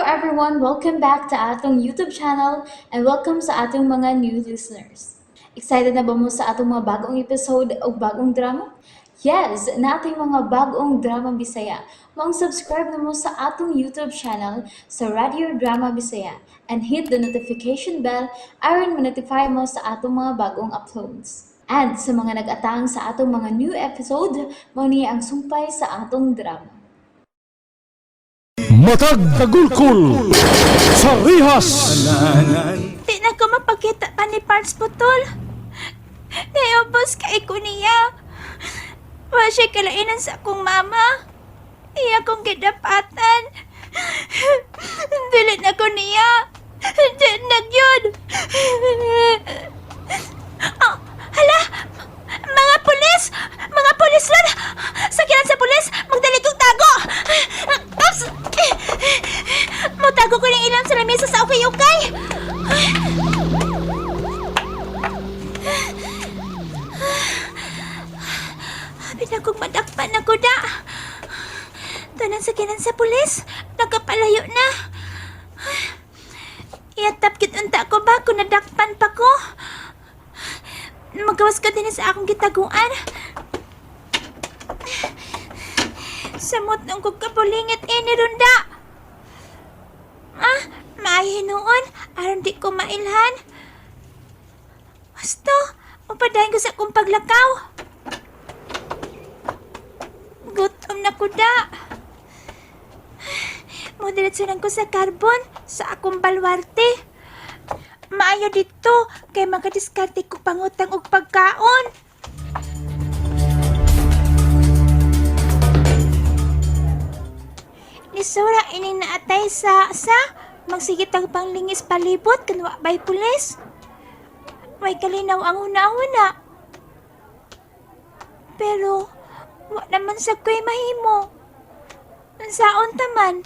everyone! Welcome back to atong YouTube channel and welcome sa atong mga new listeners. Excited na ba mo sa atong mga bagong episode o bagong drama? Yes, nating mga bagong drama Bisaya. Maong subscribe na mo sa atong YouTube channel sa Radio Drama Bisaya and hit the notification bell aron ma-notify mo sa atong mga bagong uploads. And sa mga nag-atang sa atong mga new episode, mao ni ang sumpay sa atong drama. Matag Kagulkul sa Rihas. Di na ko mapagkita pa ni Pards Putol. Naiubos kay ko niya. Wa siya kalainan sa akong mama. Iya kong gidapatan. Dili na ko niya. Di na yun. Oh, hala! Mga pulis! Mga pulis lang! Sakyanan sa pulis! Magdali kong tago! Oops! Mutago ko ng ilam sa lamesa sa ukay-ukay! Habi na kong madakpan ako na. Tanan sa kinan sa pulis. Nagkapalayo na. Iatap kit unta ko ba kung nadakpan pa ko? Magawas ka din sa akong gitaguan. Samot nung kong kapulingit eh ni Runda. Ah, maahinuon. Aron di ko mailhan. Basto, mapadahin ko sa akong paglakaw. Gutom na kuda. Mudiretsunan ko sa karbon sa akong balwarte. Maayo dito kay makadiskarte ko pangutang og pagkaon. Nisura ining naatay sa magsigitag panglingis palibot kanwa bay pulis. May kalinaw ang huna-huna. Pero wa naman sa ko'y mahimo. Saon taman.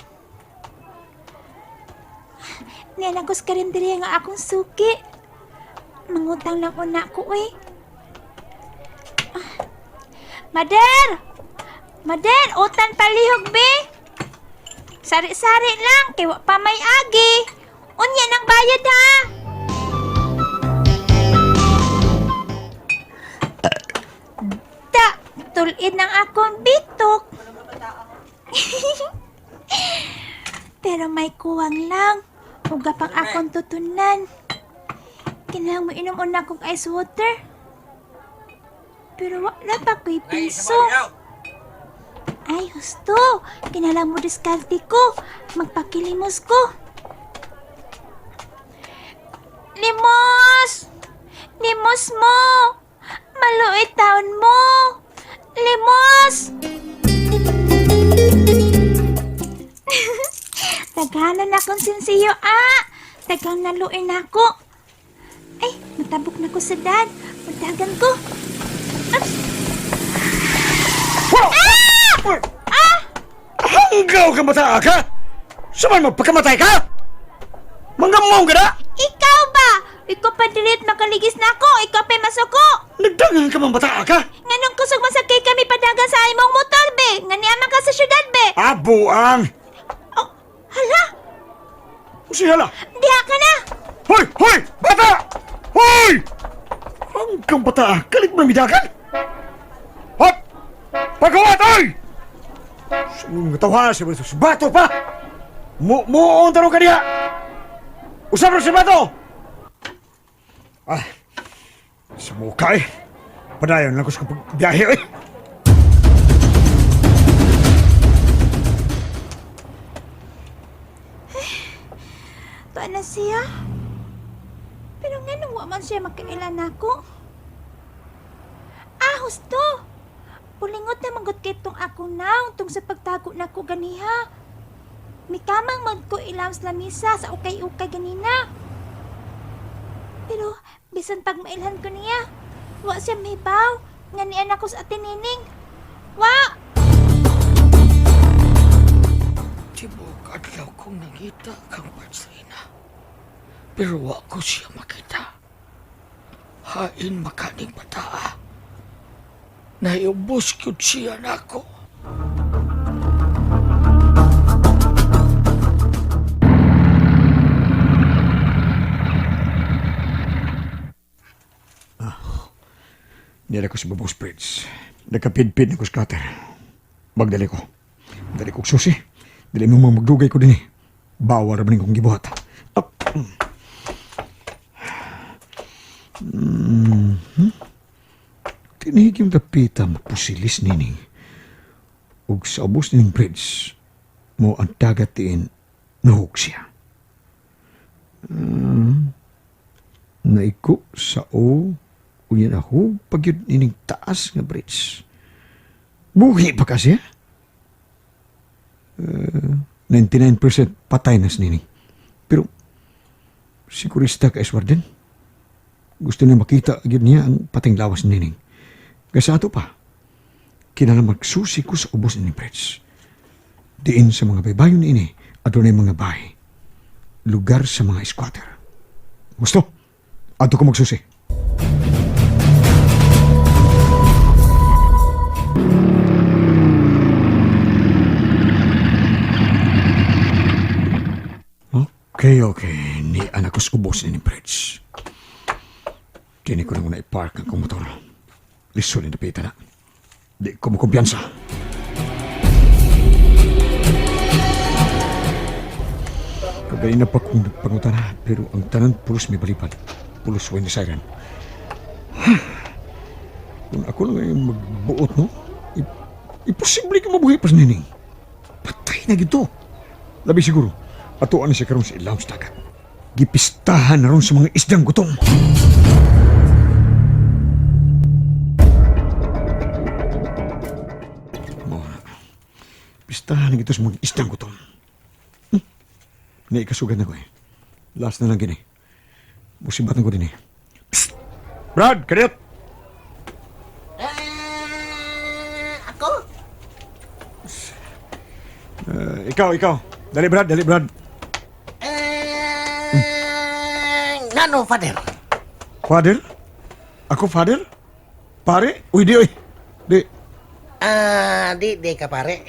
Nialagos ka rin diri nga akong suki. Mangutang lang una ko, uy. Ah. Mader! Mader, utan palihog, be! Sari-sari lang, kay wa pa may agi. Unya nang bayad, ha? Ta, tulid ng akong bitok. Pero may kuwang lang. Uga pang akong tutunan. Kinahang mo inom una kong ice water. Pero wala pa ko'y piso. Ay, husto. Kinalang mo diskarte ko. Magpakilimos ko. Limos! Limos mo! Maluit taon mo! Limos! Taghanan akong sinsiyo, ah! Tagang naluin ako. Ay, natabok na ko sa dad. Magdagan ko. Oops! Hanggaw ka bata ka? Saman magpakamatay ka? Mangamong ka na? Ikaw ba? Ikaw pa dilit makaligis na ako. Ikaw pa masuko. Nagdangan ka man bata ka? Nganong kusog masakay kami padagan sa imong motor, be? Nga niyaman ka sa syudad, be? Abuang! Oh, hala! Siya Diha ka na! Hoy! Hoy! Bata! Hoy! Hanggang bata, kalit mo midakan? Hop! Pagkawat, oy! Sumong tawa siya sa bato pa! Mo mo ang tarong kaniya! Usap na si bato! Ah, sa mukha eh. Padayon lang ko sa pagbiyahe eh. Tuan na siya. Pero nga nung wa man siya makailan nako. Ah, husto! Pulingot na manggot kay tong akong naong tung sa pagtago nako ganiha. Mikamang mag ko ilam sa lamisa sa ukay-ukay ganina. Pero bisan pag mailhan ko niya, wa siya mibaw. Nga niya ako sa atinining. Wa! Tibok adlaw kong nangita kang Marcelina. Pero wa ko siya makita. Hain makaning bataa. Naiubos gyud siya nako. Nila ko sa Babos Bridge. Nagkapidpid na ko sa cutter. Magdali ko. Dali ko susi. Dali mo mga magdugay ko din eh. Bawal ra man kong gibuhat. Up. Mhm. Tinihig yung dapita mapusilis nining. Ug sa ubos nining bridge, mo ang dagat tiin nahug siya. Naiko sa o unya nahug pagyud nining taas nga bridge. Buhi pa kasi ha? 99% patay na si Nining. Pero sigurista ka Eswarden. Gusto niya makita gyud niya ang pating lawas ni Nining. Kaysa ato pa, kinahanglan magsusi ko sa ubos ni bridge. Diin sa mga baybayon ini, adunay mga bahay. Lugar sa mga squatter. Gusto? Ato ko magsusi. Okay, okay. Ni anak ko sa ubos ni bridge. Dini ko na muna i-park ang kong motor. Lisod ni napita na. Di ko makumpiyansa. Kagaling na pa kong nagpangutana, pero ang tanan pulos may balipad. Pulos way ni siren. Kung ako lang ay magbuot, no? Imposible ka mabuhi pas nining. Patay na gito. Labi siguro, atuan na siya karon sa ilawom sa dagat. Gipistahan na ron sa mga isdang gutom. Mao na. Pistahan na gito sa mga isdang gutom. Naikasugan na ko eh. Last na lang gini. Musibatan ko din eh. Psst! Brad, kadet! Eh, ako? Ikaw, ikaw. Dali, Brad, dali, Brad. Eh, ngano, Father? Father? Ako, father? Pare? Uy, di, uy. Di. Ah, di ka pare.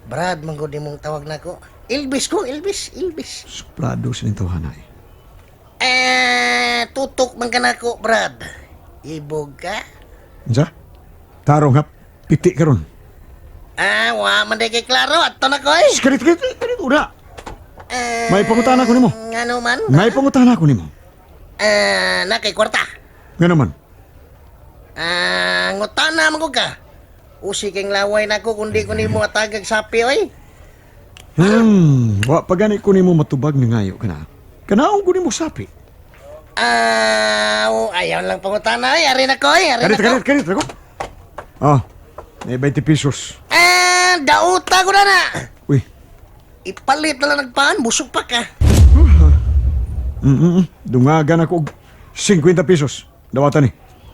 Brad, manggod mong tawag na ko. Ilbis ko, Ilbis, Ilbis. Suplado sa niyang tawhana eh. Eh, tutok man ka na ko, Brad. Ibog ka? Unsa? Tarong hap. Piti ka ron. Ah, wa man di kay klaro. Ato na ko eh. Shh, Karit, karit, karit, una. Eh, May pangutana ko nimo. Ngano man? May pangutana ko nimo. Eh, na kay kwarta. Nga naman. Ah, ngutana man ko ka. Usi kang laway na ko kundi ko nimo atagag sapi oy. Wa pa gani ko nimo matubag nga ngayo ka na. Kanaong ko nimo sapi. Ah, oh, ayaw lang pangutana oy. Ari na ko oy, ari Karit, na ko. karit, karit, ako. Ah, may 20 pesos. Ah, dauta ko na na. Uy. Ipalit na lang nagpaan, busog pa ka. Dungagan ako og 50 pesos. Dawatan ni.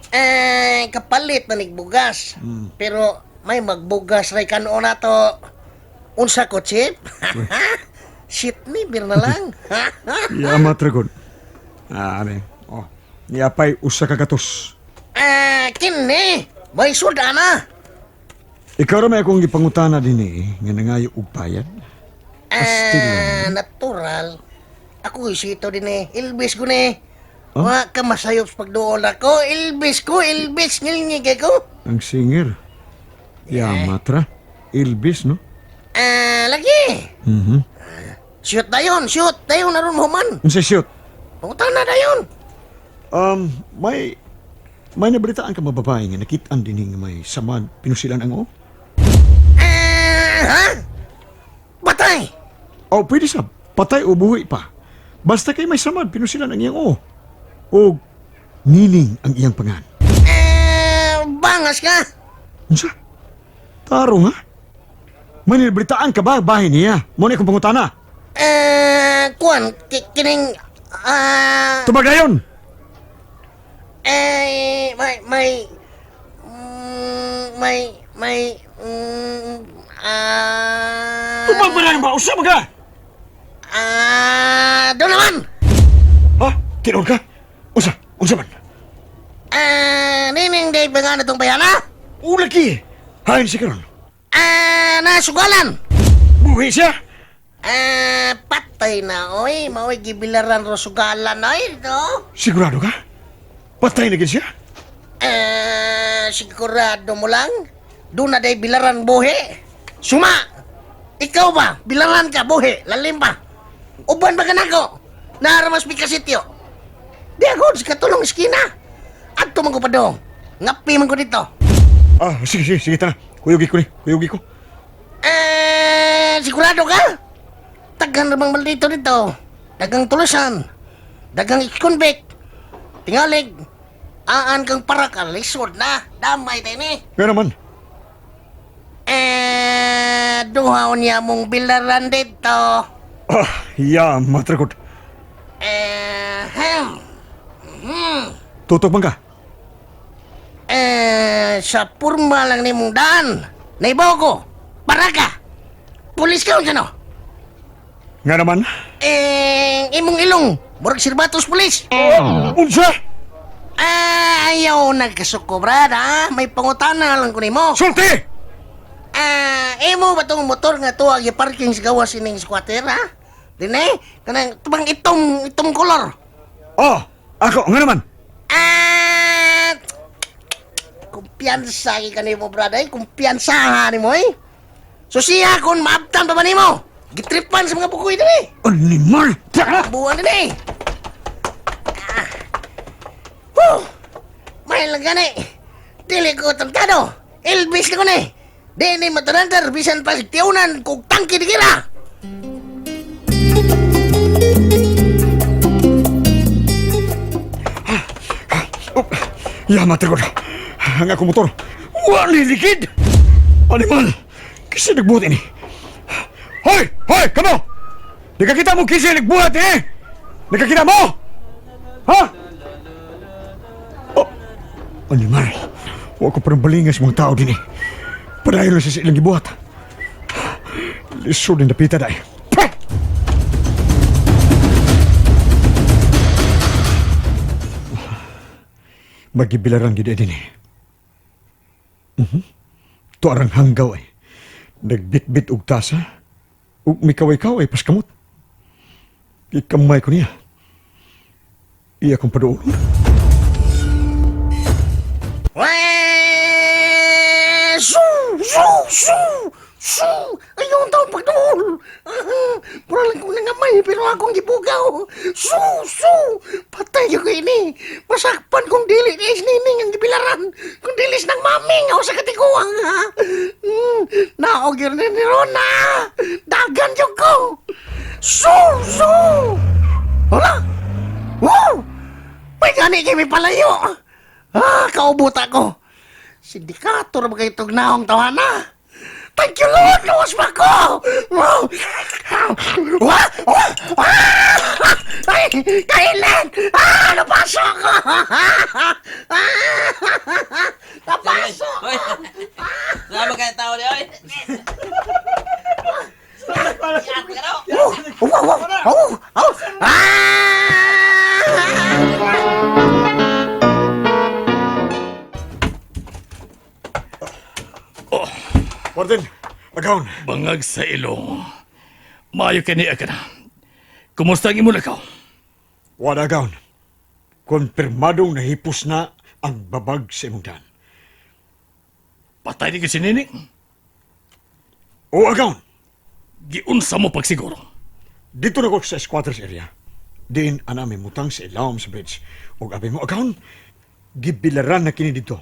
Eh, kapalit na nigbugas. Pero may magbugas ray kanoon na to. Unsa ko, Chip? Shit ni, bir na lang. Yamat ra gud. Ah, ani. Oh, niapay usa ka gatos. Ah, kini, may suda na. Ikaw ra may akong gipangutana dinhi eh, nga nangayo og bayad. Pastil lang. Ah, natural. Ako isito din eh. Ilbis ko ni. Oh? Wa ka masayop sa pagduol ako. Ilbis ko, ilbis. Ngilngig ko. Ang singer. Yamat ra. Ilbis, no? Ah, lagi. Shoot dayon, shoot. Dayon aron human. Unsa shoot? Pangutana dayon. May nabalitaan ka mababae nga nakit-an dinhi nga may samad pinusilan ang o? Ah, ha? Batay! Oh, pwede sa patay o buhi pa. Basta kay may samad pinusilan ang iyang o. O nining ang iyang pangan. Eh, bangas ka! Unsa? Taro nga? May nabalitaan ka ba bahin niya? Mo ni akong pangutana. Eh, kuan, kining, ah, Tubag na yun! eh, may, may, may, ah, Tubag ba na ba? Usa ba ka? ah, doon naman! Ha? Tinuod ka? Unsa? Unsa man? Ah, nining day ba nga na itong bayana? Ulaki! Hain si karon. Ah, nasugalan! Buhi siya! Ah, patay na, oy, maoy gibilaran ro sugalan, oy, no? Sigurado ka? Patay na gid siya? Eh, sigurado mo lang? Doon na day bilaran buhi. Suma! Ikaw ba? Bilaran ka buhi. Lalim pa. Uban ba ka nako? Naaramas mi kasityo. Di ako, sa katulong eskina. Adto man ko pa dong. Ngapi man ko dito. Ah, sige, sige, sige, tara. Kuyugi ko ni, kuyugi ko. Eh, sigurado ka? Tagang namang maldito dito. Dagang tulusan. Dagang ex-convict. Tingalig. Aan kang parak, lisod na. Damay tayo ni. Nga naman. Eh, duha niya mong bilaran dito. Ah, ya, matrakot. Eh, hem. Tutok man ka. Eh, sa purma lang ni mong daan. Naibaw ko. Para ka. Pulis ka unsa no? Nga naman. Eh, imong ilong. Murag sirbatos pulis. Unsa? Ah, ayaw nagkasuko, brad, ha? May pangutana lang ko nimo. Sulti! Ah, imo ba tong motor nga tuwa gi-parking sa gawas ining squatter, ha? Dine, kanang tubang itom, itom kolor. Oh, ako, nga naman. Ah! Kumpiyansa kay kanimo, brad, ay. Kumpiyansa ha nimo, eh. So siya kung maabtan pa ba nimo? Gitripan sa mga bukoy dili. Animal! Teka na! Buwan din eh. Ah. Whew! May lang gani. Dili ko tantado. Elvis na ko ni. Di ni matarandar bisan pa tiunan kog tangki di kira. Oh, ya, matrakot. Ang akong motor. Wali likid! Animal! Kasi nagbuhat ini. Hoy! Hoy! Kamo! Nakakita mo kasi nagbuhat eh! Nakakita mo! Ha? Oh, animal. Huwag ko parang balingas mga tao din eh. Padayon lang sa ilang gibuhat. Lisod ang dapita dahil. Pah! Magibilarang gid din eh. Tuarang hanggaw eh. Nagbitbit og tasa. Ug mikaway-kaway paskamot. Ikamay ko niya. Iya kong paduolon. Weh! Su! Su! Su! Su! Ayaw ang taong pagduol! Ah, mura lang kong nangamay pero akong gibugaw. Su! Su! Patay yung ini. Masakpan kung dili ni is nining ang gibilaran. Kung dilis ng maming ako sa katiguang. Ha? Naog yun ni Rona. Dagan yung ko. Su! Su! Wala! Woo! May gani kami palayo. Ah, kaubuta ko. Sindikato na ba kayo itong naong tawana? Thank you, Lord! Luwas pa ko! Wow! Wah! Wah! Ah! Ay! Kailan! Ah! Napasok ko! Ah! Napasok! Hoy. Sama kayo tao ni oy. Oh! Oh! Oh! Oh! Oh! Ah! Warden, agawon. Bangag sa ilong. Maayo kani ka na. Kumusta ang imo lakaw? Wala agawon. Konfirmadong nahipos na ang babag sa imong daan. Patay ni ka si Nining. O agawon, Giunsa mo pagsiguro. dito na ko sa squatters area. Diin ana may mutang sa ilawom sa bridge. Og abi mo agawon, gibilaran na kini dito.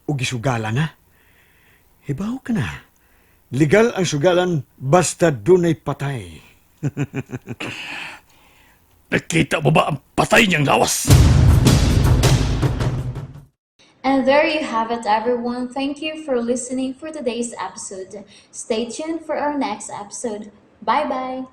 O gisugala na. Hibaw ka na. Legal ang sugalan basta dunay patay. Nakita mo ba ang patay niyang lawas? And there you have it, everyone. Thank you for listening for today's episode. Stay tuned for our next episode. Bye bye.